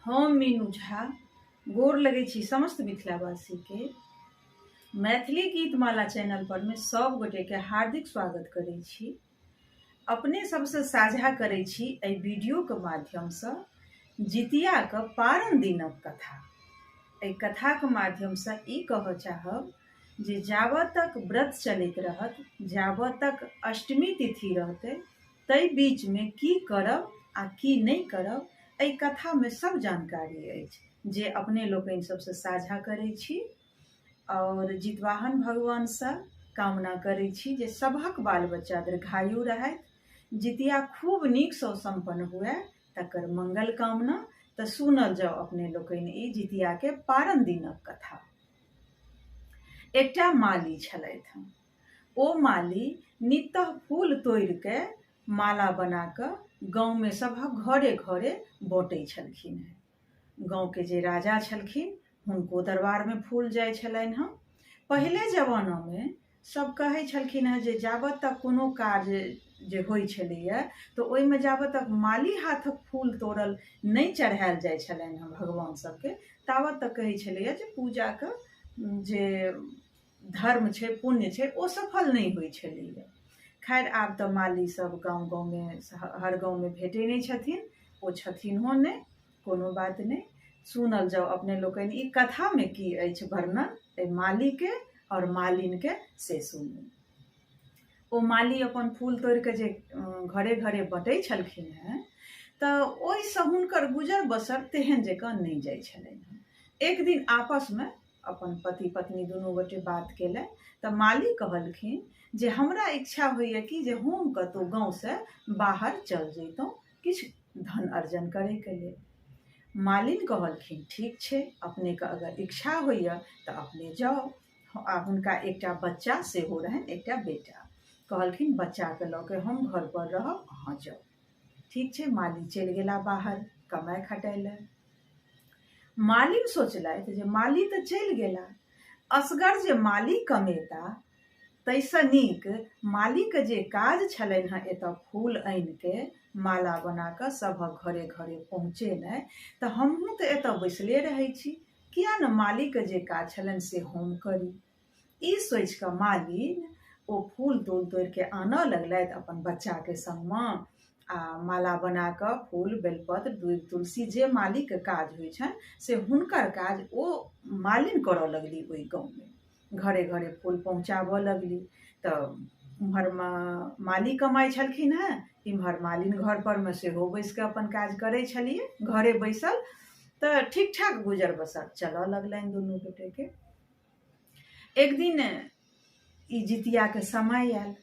हम मीनू झा गोर लगै छी समस्त मिथिलावासीके। मैथिली गीतमाला चैनल पर में सब गोटेके हार्दिक स्वागत करै छी। अपने सबसँ साझा करै छी एहि वीडियोके माध्यमसँ जितियाके पारण दिनक कथा। एहि कथाके माध्यमसँ ई कहऽ चाहब जे जाबत तक व्रत चलैत रहत, जाबत तक अष्टमी तिथि रहतै, ताहि बीचमे की करब आ की नहि करब, एहि कथामे सब जानकारी अछि जे अपने लोकनि सबसँ साझा करै छी। आओर जितवाहन भगवानसँ कामना करै छी जे सभक बाल बच्चा दीर्घायु रहथि, जितिया खूब नीकसँ सम्पन्न हुए, तकर मंगल कामना। तऽ सुनल जाउ अपने लोकनि ई जितियाके पारण दिनक कथा। एकटा माली छलथि। ओ माली नितः फूल तोड़िके माला बना कऽ गाँवमे सभक घरे घरे बँटै छलखिन हेँ। गाँवके जे राजा छलखिन हुनको दरबारमे फूल जाइ छलनि हँ। पहिले जमानामे सब कहै छलखिन हेँ जे जाबत तक कोनो कार्य जे होइ छलैए तऽ ओहिमे जाबत तक माली हाथक फूल तोड़ल नहि चढ़ायल जाइ छलनि हँ भगवान सबके, ताबत तक कहै छलैए जे पूजाके जे धर्म छै, पुण्य छै, ओ सफल नहि होइ छलैए। खैर, आब तऽ माली सब गाँव गाँवमे, हर गाँवमे भेटै नहि छथिन, ओ छथिनहो नहि, कोनो बात नहि। सुनल जाउ अपने लोकनि ई कथामे की अछि वर्णन एहि मालीके आओर मालिनके, से सुनू। ओ माली अपन फूल तोड़िके जे घरे घरे बँटै छलखिन हेँ तऽ ओहिसँ हुनकर गुजर बसर तेहन जकाँ नहि जाइ छलनि हेँ। एक दिन आपसमे अपन पति पत्नी दुनू गोटे बात केलनि तऽ माली कहलखिन जे हमरा इच्छा होइए कि जे हम कतहु गाँवसँ बाहर चल जैतहुँ किछु धन अर्जन करैके लेल। मालिन कहलखिन, ठीक छै, अपनेके अगर इच्छा होइए तऽ अपने जाउ। आ हुनका एकटा बच्चा सेहो रहनि, एकटा बेटा। कहलखिन, बच्चाके लऽ के हम घर पर रहब, अहाँ जाउ। ठीक छै, माली चलि गेला बाहर कमाइ खटाइ लए। मालिन सोचलथि जे माली तऽ चलि गेला, असगर जे माली कमेता ताहिसँ नीक मालीके जे काज छलनि हेँ एतऽ फूल आनिके माला बना कऽ सभक घरे घरे पहुँचेनाइ, तऽ हमहूँ तऽ एतऽ बैसले रहै छी, किया ने मालीके जे काज छलनि से हम करी। ई सोचि कऽ मालिन ओ फूल तूल तोड़िके आनऽ लगलथि अपन बच्चाके सङ्गमे आ माला बना कऽ फूल बेलपत्र दूबि तुलसी जे मालीके काज होइ छनि से हुनकर काज ओ मालिन करऽ लगली। ओहि गाँवमे घरे घरे फूल पहुँचाबऽ लगली। तऽ उम्हर माली कमाइ छलखिन हेँ, इम्हर मालिन घर परमे सेहो बैस कऽ अपन काज करै छलियै घरे बैसल। तऽ ठीक ठाक गुजर बसर चलऽ लगलनि दुनू गोटेके। एक दिन ई जितियाके समय आयल,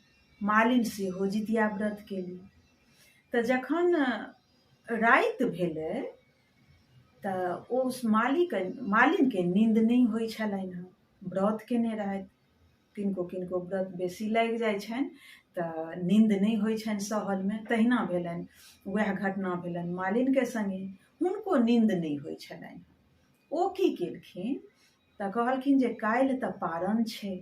मालिन सेहो जितिया व्रत केली। तऽ जखन राति भेलै तऽ ओ मालीके मालिनके नीन्द नहि होइ छलनि हँ। व्रत केने रहथि। किनको किनको व्रत बेसी लागि जाइ छनि तऽ नीन्द नहि होइ छनि सहलमे, तहिना भेलनि, वएह घटना भेलनि मालिनके सङ्गे। हुनको नीन्द नहि होइ छलनि। ओ की केलखिन तऽ कहलखिन जे काल्हि तऽ पारण छै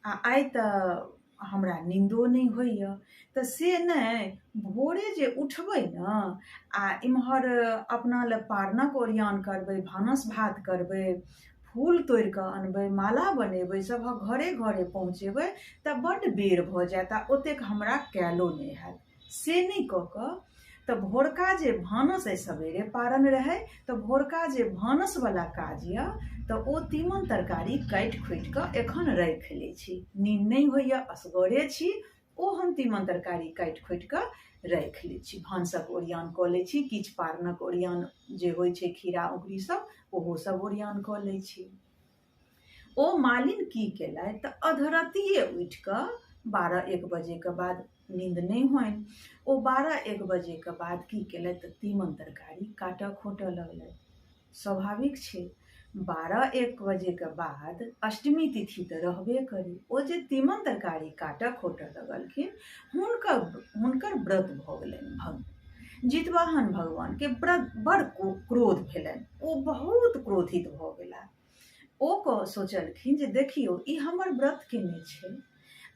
आ आइ तऽ हमरा नीन्दो नहि होइए, तऽ से नहि, भोरे जे उठबै ने आ इम्हर अपना लए पारनक ओरियान करबै, भानस भात करबै, फूल तोड़ि कऽ अनबै, माला बनेबै, सभक घरे घरे पहुँचेबै, तऽ बड्ड बेर भऽ जायत आ ओतेक हमरा कयलो नहि हैत। से नहि कऽ कऽ तऽ भोरका जे भानस अइ, सवेरे पारन रहै तऽ भोरका जे भानसवला काज यऽ तऽ ओ तीमन तरकारी काटि खोटि कऽ एखन राखि लै छी। नीन नहि होइए, असगरे छी, ओ हम तीमन तरकारी काटि खोटि कऽ राखि लै छी, भानसक ओरियान कऽ लै छी, किछु पारनक ओरियान जे होइ छै खीरा औंकुरी सब ओहो सब ओरियान कऽ लै छी। ओ मालिन की केलथि तऽ अधरतिये उठि कऽ 12-1 बजेके बाद नींद नहि होइन, ओ 12-1 बजेके बाद की केलथि तऽ तीमन तरकारी काटऽ खोंटऽ लगलथि। स्वाभाविक छै, 12-1 बजेके बाद अष्टमी तिथि तऽ रहबे करै, ओ जे तीमन तरकारी काटऽ खोंटऽ लगलखिन हुनकर व्रत भऽ गेलनि भंग। जितवाहन भगवानके व्रत बड़ क्रोध भेलनि, ओ बहुत क्रोधित भऽ गेला। ओ सोचलखिन जे देखियौ ई हमर व्रत केने छै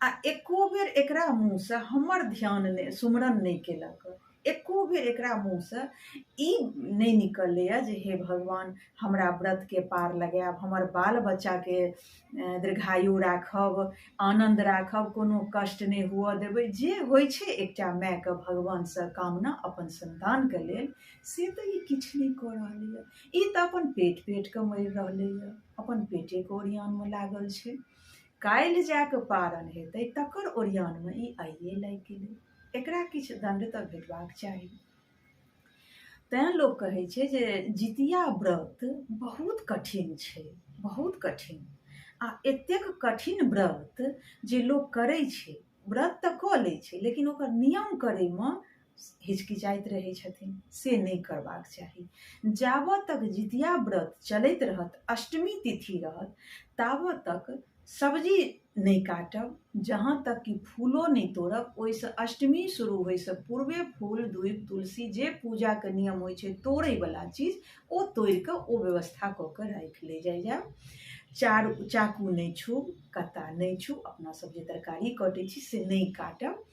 आ एको बेर एकरा मुँहसँ हमर ध्यान नहि, सुमरन नहि केलक, एको बेर एकरा मुँहसँ ई नहि निकललैए जे हे भगवान हमरा व्रतके पार लगायब, हमर बाल बच्चाके दीर्घायु राखब, आनन्द राखब, कोनो कष्ट नहि हुअ देबै। जे होइ छै एकटा मायके भगवानसँ कामना अपन सन्तानके लेल, से तऽ ई किछु नहि कऽ रहलैए। ई तऽ अपन पेट पेटके मरि रहलैए, अपन पेटेके ओरियानमे लागल छै। काल्हि जा कऽ पारन हेतै तकर ओरियानमे ई आइए लागि गेलै। एकरा किछु दण्ड तऽ भेटबाक चाही। तैँ लोक कहै छै जे जितिया व्रत बहुत कठिन छै, बहुत कठिन। आ एतेक कठिन व्रत जे लोक करै छै, व्रत तऽ कऽ लै छै लेकिन ओकर नियम करैमे हिचकिचाइत रहै छथिन, से नहि करबाक चाही। जाबऽ तक जितिया व्रत चलैत रहत, अष्टमी तिथि रहत, ताबऽ तक सब्जी नहि काटब, जहाँ तक कि फूलो नहि तोड़ब। ओहिसँ अष्टमी शुरू होइसँ पूर्वे फूल, दूबि, तुलसी जे पूजाके नियम होइ छै तोड़ैवला चीज, ओ तोड़िकऽ ओ व्यवस्था कऽ कऽ राखि लै जाइ जायब। चाकू नहि छूब, कत्ता नहि छूब, अपना सब जे तरकारी कटै छी से नहि काटब।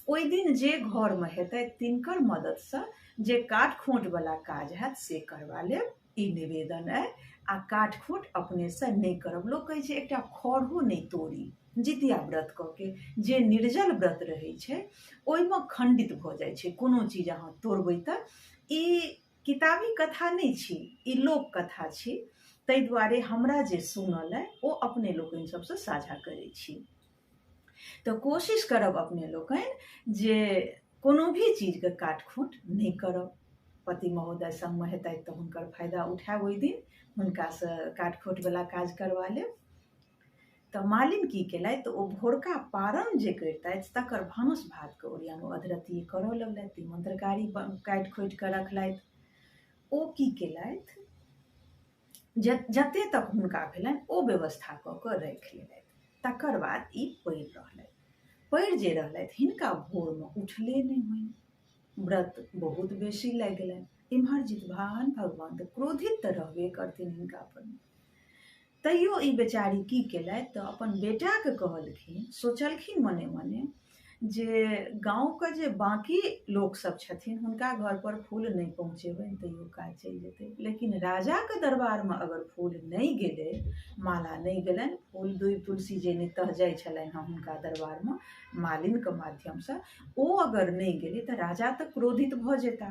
ओहि दिन जे घरमे हेतै तिनकर मदतिसँ जे काट खोँटवला काज हैत से करबा लेब, ई निवेदन अइ। आ काट खोँट अपनेसँ नहि करब। लोक कहै छै एकटा खढ़ो नहि तोड़ी जितिया व्रत कऽ के। जे निर्जल व्रत रहै छै ओहिमे खण्डित भऽ जाइ छै कोनो चीज अहाँ तोड़बै तऽ। ई किताबी कथा नहि छी, ई लोक कथा छी, ताहि दुआरे हमरा जे सुनल अइ ओ अपने लोकनि सबसँ साझा करै छी। तऽ कोशिश करब अपने लोकनि जे कोनो भी चीजके काट खोँट नहि करब। पति महोदय सङ्गमे हेतथि तऽ हुनकर फायदा उठायब, ओहि दिन हुनकासँ काट खोँटवला काज करबा लेब। तऽ मालिन की केलथि तऽ ओ भोरका पारन जे करितथि तकर भानस भातके ओरियान ओ अधरतिये करऽ लगलथि, तीमन तरकारी काटि खोँटि कऽ रखलथि। ओ की केलथि, जते तक हुनका भेलनि ओ व्यवस्था कऽ कऽ राखि लेलथि। तकर बाद ई पड़ि रहलथि, पड़ि जे रहलथि हिनका भोरमे उठले नहि होइन, व्रत बहुत बेसी लागि गेलनि। इम्हर जितवाहन भगवान तऽ क्रोधित तऽ रहबे करथिन हिनका पर, तैयो ई बेचारी की केलथि तऽ अपन बेटाके कहलखिन, सोचलखिन मने मने जे गाँवके जे बाँकी लोकसभ छथिन हुनका घरपर फूल नहि पहुँचेबनि तैयो काज चलि जेतै, लेकिन राजाके दरबारमे अगर फूल नहि गेलै, माला नहि गेलनि, फूल दूबि तुलसी जे नितह जाइ छलनि हँ हुनका दरबारमे मालिनके माध्यमसँ, ओ अगर नहि गेलै तऽ राजा तऽ क्रोधित भऽ जेता,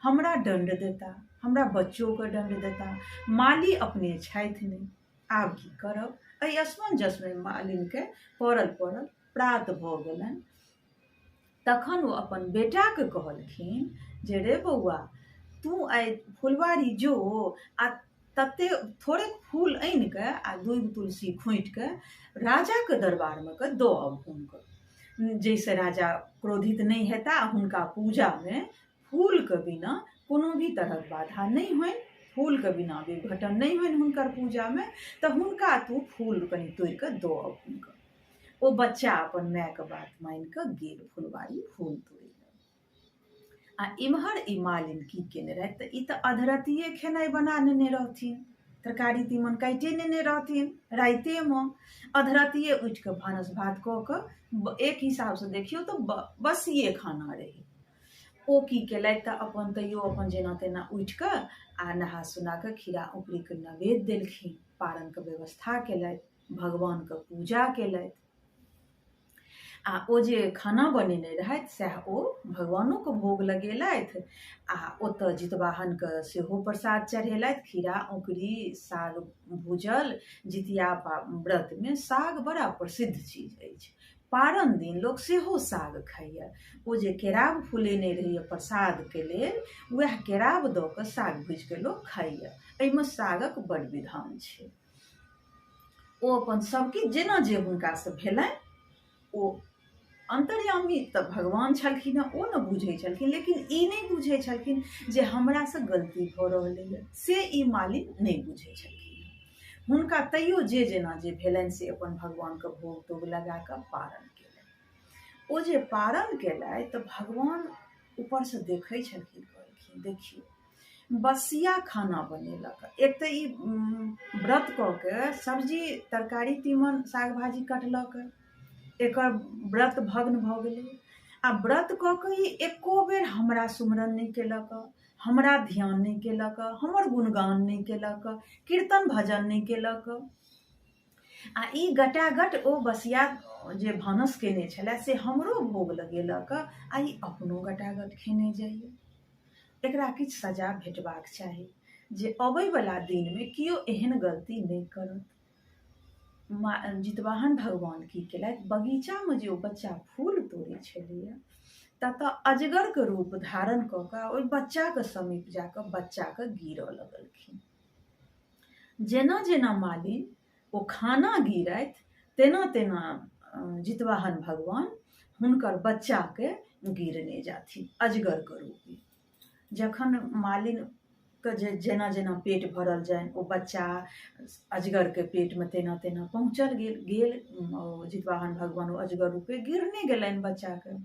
हमरा दण्ड देता, हमरा बच्चोके दण्ड देता, माली अपने छथि नहि, आब की करब। एहि असमंजसमे मालिनके पड़ल पड़ल प्रात भऽ गेलनि। तखन ओ अपन बेटाके कहलखिन जे रे बौआ, तू आइ फुलवारी जो आ तते थोड़ेक फूल आनिकऽ आ दूबि तुलसी खोँटिकऽ राजाके दरबारमे कऽ दऽ अबहुनकऽ, जाहिसँ राजा क्रोधित नहि हेता आ हुनका पूजामे फूलके बिना कोनो भी तरहक बाधा नहि होइन, फूलके बिना विघटन नहि होइन हुनकर पूजामे, तऽ हुनका तू फूल कनि तोड़िकऽ दऽ अबहुनकऽ। ओ बच्चा अपन मायके बात मानिकऽ गेल फुलवारी फूल तोड़ै लए। आ इम्हर ई मालिन की केने रहथि तऽ ई तऽ अधरतिये खेनाइ बना नेने रहथिन, तरकारी तीमन काटिए नेने रहथिन रातिएमे, अधरतिये उठिकऽ भानस भात कऽ कऽ एक हिसाबसँ देखियौ तऽ बसिए खाना रहै। ओ की केलथि तऽ अपन तैयो अपन जेना तेना उठिकऽ आ नहा सुना कऽ खीरा औंकुरीके नैवेद्य देलखिन, पारनके व्यवस्था केलथि, भगवानके पूजा केलथि आ ओ जे खाना बनेने रहथि सएह ओ भगवानोके भोग लगेलथि आ ओतऽ जितवाहनके सेहो प्रसाद चढ़ेलथि। खीरा औंकुरी साग भूजल, जितिया व्रतमे साग बड़ा प्रसिद्ध चीज अछि। पारन दिन लोक सेहो साग खाइए। ओ जे केराव फुलेने रहैए प्रसादके लेल, उएह केराव दऽ कऽ साग भूजिके लोक खाइए। एहिमे सागक बड्ड विधान छै। ओ अपन सबकिछु जेना जे हुनकासँ भेलनि, ओ अन्तर्यामी तऽ भगवान छलखिन हँ, ओ ने बुझै छलखिन, लेकिन ई नहि बुझै छलखिन जे हमरासँ गलती भऽ रहलैए, से ई मालिक नहि बुझै छलखिन। हुनका तैयो जे जेना जे भेलनि से अपन भगवानके भोग तोग लगा कऽ पारण केलनि। ओ जे पारण केलथि तऽ भगवान ऊपरसँ देखै छलखिन, कहलखिन देखियौ बसिया खाना बनेलक। एक तऽ ई व्रत कऽ के सब्जी तरकारी तीमन साग भाजी कटलक, एकर व्रत भग्न भऽ गेलै। आ व्रत कऽ कऽ ई एको बेर हमरा सुमरन नहि केलक, हमरा ध्यान नहि केलक, हमर गुणगान नहि केलक, कीर्तन भजन नहि केलक। आ ई गटागट ओ बसिया जे भानस केने छलै से हमरो भोग लगेलक आ ई अपनो गटागट खेने जाइए। एकरा किछु सजा भेटबाक चाही जे अबैवला दिनमे केओ एहन गलती नहि करत। जितवाहन भगवान की केलथि, बगीचामे जे ओ बच्चा फूल तोड़ै छलैए ततऽ अजगरके रूप धारण कऽ कऽ ओहि बच्चाके समीप जा कऽ बच्चाके गीरऽ लगलखिन। जेना जेना मालिन ओ खाना गीरथि तेना तेना जितवाहन भगवान हुनकर बच्चाके गीरने जाथिन अजगरके रूपमे। जखन मालिनके जे जेना जेना पेट भरल जानि ओ बच्चा अजगरके पेटमे तेना तेना पहुँचल गेल गेल ओ जितवाहन भगवान ओ अजगर रूपे गिरने गेलनि बच्चाके।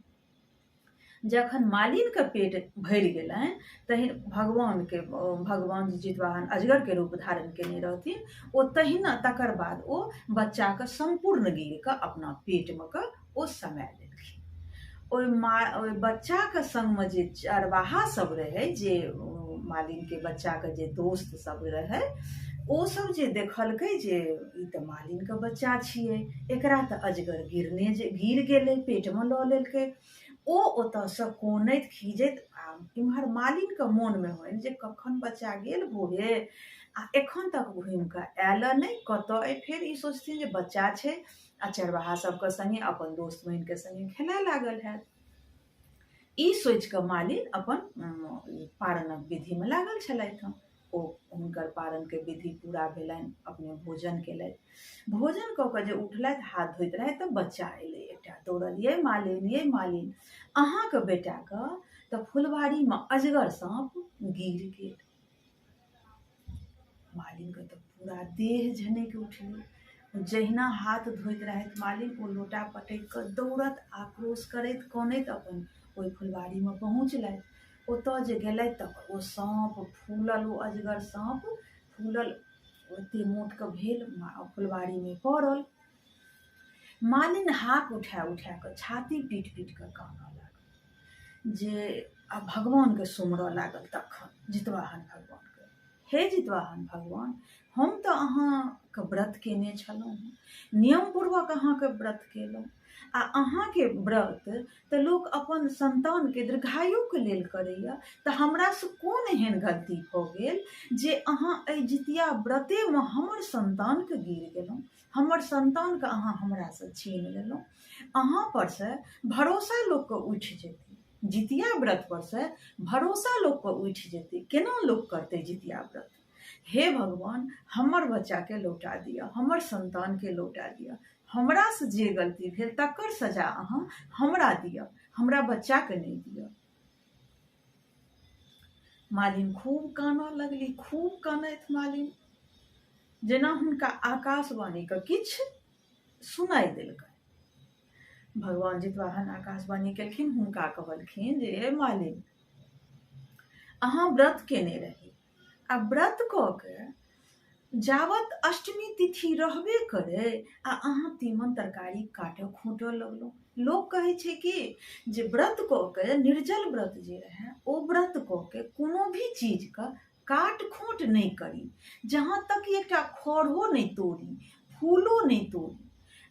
जखन मालिनके पेट भरि गेलनि तहन भगवानके भगवान जितवाहन अजगरके रूप धारण केने रहथिन ओ तहिना तकर बाद ओ बच्चाके सम्पूर्ण गीर कऽ अपना पेटमे कऽ ओ समा लेलखिन। ओहि मा ओहि बच्चाके सङ्गमे जे चरवाहा सब रहै, जे मालिनके बच्चाके जे दोस्त सब रहै, ओ सब जे देखलकै जे ई तऽ मालिनके बच्चा छियै, एकरा तऽ अजगर गिरने जे गिर गेलै, पेटमे लऽ लेलकै। ओ ओतऽसँ कनैत खीजैत आ इम्हर मालिनके मोनमे होइन जे कखन बच्चा गेल भोरे आ एखन तक घुमिकऽ आयल नहि, कतऽ अइ। फेर ई सोचथिन जे बच्चा छै आ चरवाहा सबके सङ्गे अपन दोस्त बहिनके सङ्गे खेलाय लागल हैत। ई सोचिकऽ मालिन अपन पारणक विधिमे लागल छलथि हँ। ओ हुनकर पारणके विधि पूरा भेलनि, अपने भोजन केलथि। भोजन कऽ कऽ जे उठलथि, हाथ धोइत रहथि तऽ बच्चा अयलै एकटा दौड़ल, यै मालिन, यै मालिन, अहाँके बेटाके तऽ फुलबाड़ीमे अजगर साँप गीर गेल। मालिनके तऽ पूरा देह झनकि उठलै। जहिना हाथ धोइत रहथि मालिन, ओ लोटा पटकि कऽ दौड़त आक्रोश करैत कनैत अपन ओहि फुलबाड़ीमे पहुँचलथि। ओतऽ जे गेलथि तऽ ओ साँप फूलल, ओ अजगर साँप फूलल ओते मोटके भेल फुलबाड़ीमे पड़ल। मालिन हाक उठा उठा कऽ छाती पीट पीट कऽ कानऽ लागल जे आ भगवानके सुमरऽ लागल। तखन जितवाहन भगवानके, हे जितवाहन भगवान, हम तऽ अहाँके व्रत केने छलहुँ हँ, नियमपूर्वक अहाँके व्रत केलहुँ आ अहाँके व्रत तऽ लोक अपन सन्तानके दीर्घायुके लेल करैए, तऽ हमरासँ कोन एहन गलती भऽ गेल जे अहाँ एहि जितिया व्रतेमे हमर सन्तानके गीर गेलहुँ, हमर सन्तानके अहाँ हमरासँ छीन लेलहुँ। अहाँ पर से भरोसा लोकके उठि जेतै, जितिया व्रत पर से भरोसा लोकके उठि जेतै, केना लोक करतै जितिया व्रत। हे भगवान, हमर बच्चाके लौटा दिअ, हमर सन्तानके लौटा दिअ, हमरासँ जे गलती भेल तकर सजा अहाँ हमरा दिअ, हमरा बच्चाके नहि दिअ। मालिन खूब कानऽ लगली, खूब कानथि मालिन, जेना हुनका आकाशवाणीके किछु सुनाइ देलकनि। भगवान जितवाहन आकाशवाणी केलखिन, हुनका कहलखिन जे हे मालिन, अहाँ व्रत केने रही आ व्रत कऽ के जावत अष्टमी तिथि रहबे करै आ अहाँ तीमन तरकारी काटऽ खोंटऽ लगलहुँ। लोक कहै छै कि जे व्रत कऽ के, निर्जल व्रत जे रहै ओ व्रत कऽ के कोनो भी चीजके काट खोंट नहि करी, जहाँ तक कि एकटा खढ़ो नहि तोड़ी, फूलो नहि तोड़ी।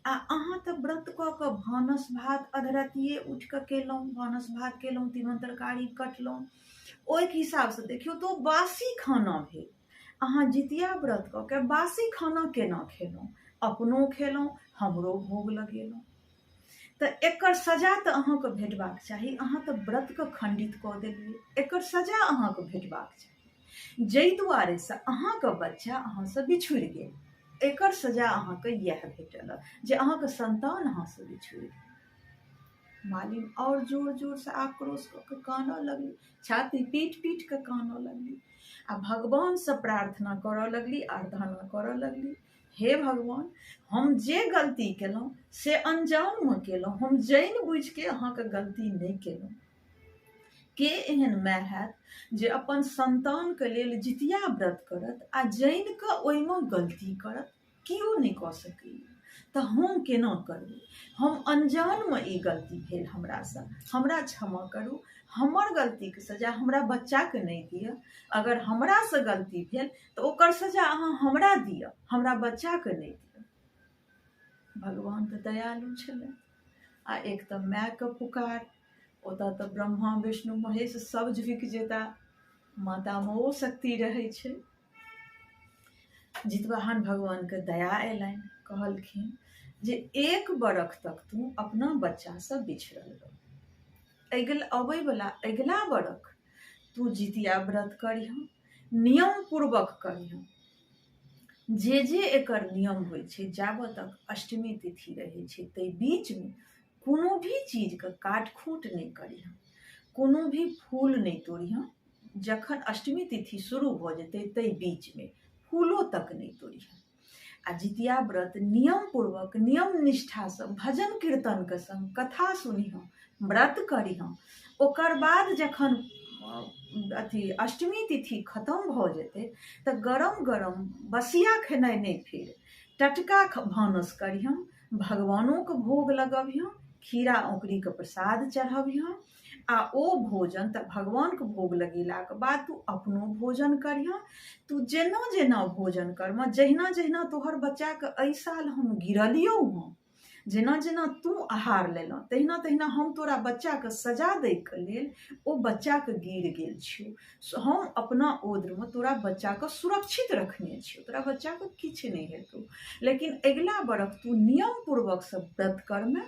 आ अहाँ तऽ व्रत कऽ कऽ भानस भात अधरतिए उठि कऽ केलहुँ, भानस भात केलहुँ, तीमन तरकारी कटलहुँ, ओहिके हिसाबसँ देखियौ तऽ ओ बासी खाना भेल। अहाँ जितिया व्रत कऽ के बासी खाना केना खेलहुँ? अपनो खेलहुँ, हमरो भोग लगेलहुँ, तऽ एकर सजा तऽ अहाँके भेटबाक चाही। अहाँ तऽ व्रतके खण्डित कऽ देलियै, एकर सजा अहाँके भेटबाक चाही, जाहि दुआरेसँ अहाँके बच्चा अहाँसँ बिछुड़ि गेल। एकर सजा अहाँके इएह भेटल जे अहाँके सन्तान अहाँसँ बिछुड़ि गेल। मालिन आओर जोर जोरसँ आक्रोश कऽ कऽ कानऽ लगली, छाती पीट पीट कऽ कानऽ लगली आ भगवानसँ प्रार्थना करऽ लगली, आराधना करऽ लगली, हे भगवान, हम जे गलती केलहुँ से अनजानमे केलहुँ, हम जानि बुझिके अहाँके गलती नहि केलहुँ। के एहन माय हैत जे अपन सन्तानके लेल जितिया व्रत करत आ जानि कऽ ओहिमे गलती करत? केओ नहि कऽ सकैए। तऽ हम केना करबै? हम अनजानमे ई गलती भेल हमरासँ, हमरा क्षमा करू। हमर गलतीके सजा हमरा बच्चाके नहि दिअ। अगर हमरासँ गलती भेल तऽ ओकर सजा अहाँ हमरा दिअ, हमरा बच्चाके नहि दिअ। भगवान तऽ दयालु छलै आ एक तऽ मायके पुकार, ओतऽ तऽ ब्रह्मा विष्णु महेश सब झुकि जेता, मातामे ओ शक्ति रहै छै। जितवाहन भगवानके दया अयलनि, कहलखिन जे एक बरख तक तू अपना बच्चासँ बिछड़ल रह, अगिला अबैवला अगिला बरख तू जितिया व्रत करिह, नियम पूर्वक करिह। जे जे एकर नियम होइ छै, जाबऽ तक अष्टमी तिथि रहै छै ताहि बीचमे कोनो भी चीजके काट खूट नहि करिह, कोनो भी फूल नहि तोड़िह। जखन अष्टमी तिथि शुरू भऽ जेतै ताहि बीचमे फूलो तक नहि तोड़िह आ जितिया व्रत नियम पूर्वक नियम निष्ठासँ भजन कीर्तनके संग कथा सुनिह, व्रत करिह। ओकर बाद जखन अथी अष्टमी तिथि खतम भऽ जेतै तऽ गरम गरम बसिया खेनाइ नहि, फेर टटका भानस करिह, भगवानोके भोग लगबिह, खीरा औंकरीके प्रसाद चढ़बिह आ ओ भोजन तऽ भगवानके भोग लगेलाके बाद तू अपनो भोजन करिह। तू जेना जेना भोजन करबह, जहिना जहिना तोहर बच्चाके एहि साल हम गिरलियौ हँ, जेना जेना तू आहार लेलह तहिना तहिना हम तोरा बच्चाके सजा दैके लेल ओ बच्चाके गिर गेल छियौ। हम अपना ओद्रमे तोरा बच्चाके सुरक्षित रखने छियौ, तोरा बच्चाके किछु नहि हेतौ। लेकिन अगिला बरख तू नियम पूर्वकसँ व्रत करमे,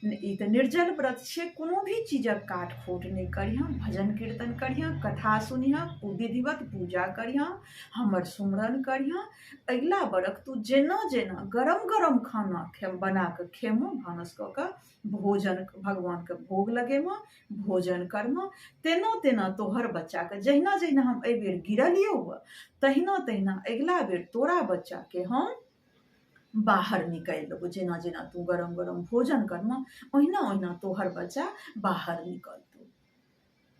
ई तऽ निर्जल व्रत छियै, कोनो भी चीजक काट खोट नहि करिहँ, भजन कीर्तन करिहँ, कथा सुनिहँ, विधिवत पूजा करिहँ, हमर सुमरन करिहँ। अगिला बरख तू जेना जेना गरम गरम खाना बना कऽ खेमह, भानस कऽ कऽ भोजन भगवानके भोग लगेमह, भोजन करमह, तेना तेना तोहर बच्चाके जहिना जहिना हम एहिबेर गिरलियौ तहिना तहिना अगिला बेर तोरा बच्चाके हम बाहर निकालि देबौ। जेना जेना तू गरम गरम भोजन करमह ओहिना ओहिना तोहर बच्चा बाहर निकलतौ।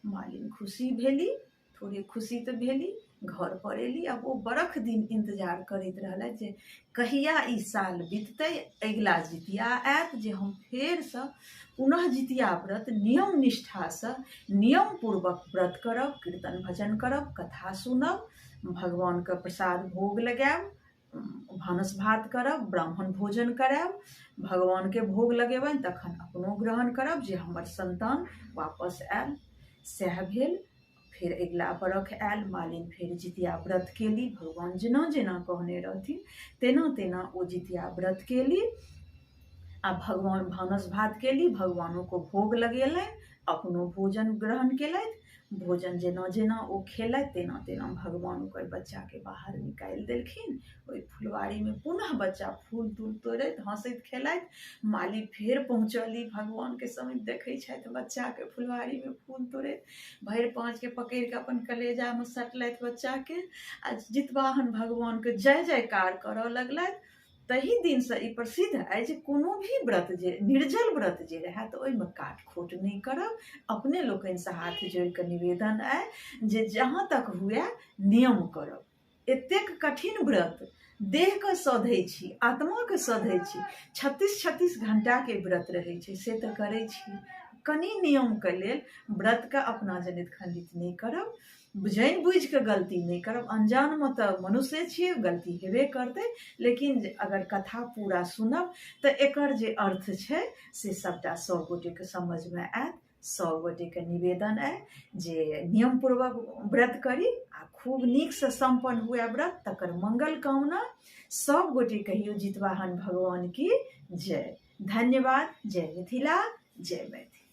मालिन खुशी भेली, थोड़े खुशी तऽ भेली, घर पर एली। आब ओ बरख दिन इन्तजार करैत रहलथि जे कहिया ई साल बिततै, अगिला जितिया आयत जे हम फेरसँ पुनः जितिया व्रत नियम निष्ठासँ नियम पूर्वक व्रत करब, कीर्तन भजन करब, कथा सुनब, भगवानके प्रसाद भोग लगायब, भानस भात करब, ब्राह्मण भोजन करायब, भगवानके भोग लगेबनि, तखन अपनो ग्रहण करब जे हमर संतान वापस आयल। सएह भेल। फेर अगिला बरख आयल, मालिन फेर जितिया व्रत केली। भगवान जेना जेना कहने रहथिन तेना तेना ओ जितिया व्रत केली आ भगवान भानस भात केली, भगवानोके भोग लगेलनि, अपनो भोजन ग्रहण केलथि। भोजन जेना जेना ओ खेलथि तेना तेना भगवान ओकर बच्चाके बाहर निकालि देलखिन। ओहि फुलवारीमे पुनः बच्चा फूल तूल तोड़ैत हँसैत खेलाइत। माली फेर पहुँचली भगवानके समीप, देखै छथि बच्चाके फुलवारीमे फूल तोड़ैत, भरि पाँचके पकड़िके अपन कलेजामे सटलथि बच्चाके आ जितवाहन भगवानके जय जयकार करऽ लगलथि। तही दिनसँ ई प्रसिद्ध अछि जे कोनो भी व्रत जे निर्जल व्रत जे रहए तऽ ओहिमे काट खोट नहि करब। अपने लोकनिसँ हाथ जोड़ि कऽ निवेदन अइ जे जहाँ तक हुए नियम करब। एतेक कठिन व्रत देहके सधै छी, आत्माके सधै छी, 36 36 घंटाके व्रत रहै छै, से तऽ करै छी। कनि नियमके लेल व्रतके अपना जनैत खण्डित नहि करब, जानि बुझिकऽ गलती नहि करब। अनजानमे तऽ मनुष्य छियै, गलती हेबे करतै, लेकिन अगर कथा पूरा सुनब तऽ एकर जे अर्थ छै से सभटा सभ गोटेके समझमे आयत। सभ गोटेके निवेदन अइ जे नियमपूर्वक व्रत करी आ खूब नीकसँ सम्पन्न हुए व्रत, तकर मंगल कामना। सभ गोटे कहियौ जितवाहन भगवान की जय। धन्यवाद। जय मिथिला, जय मैथिली।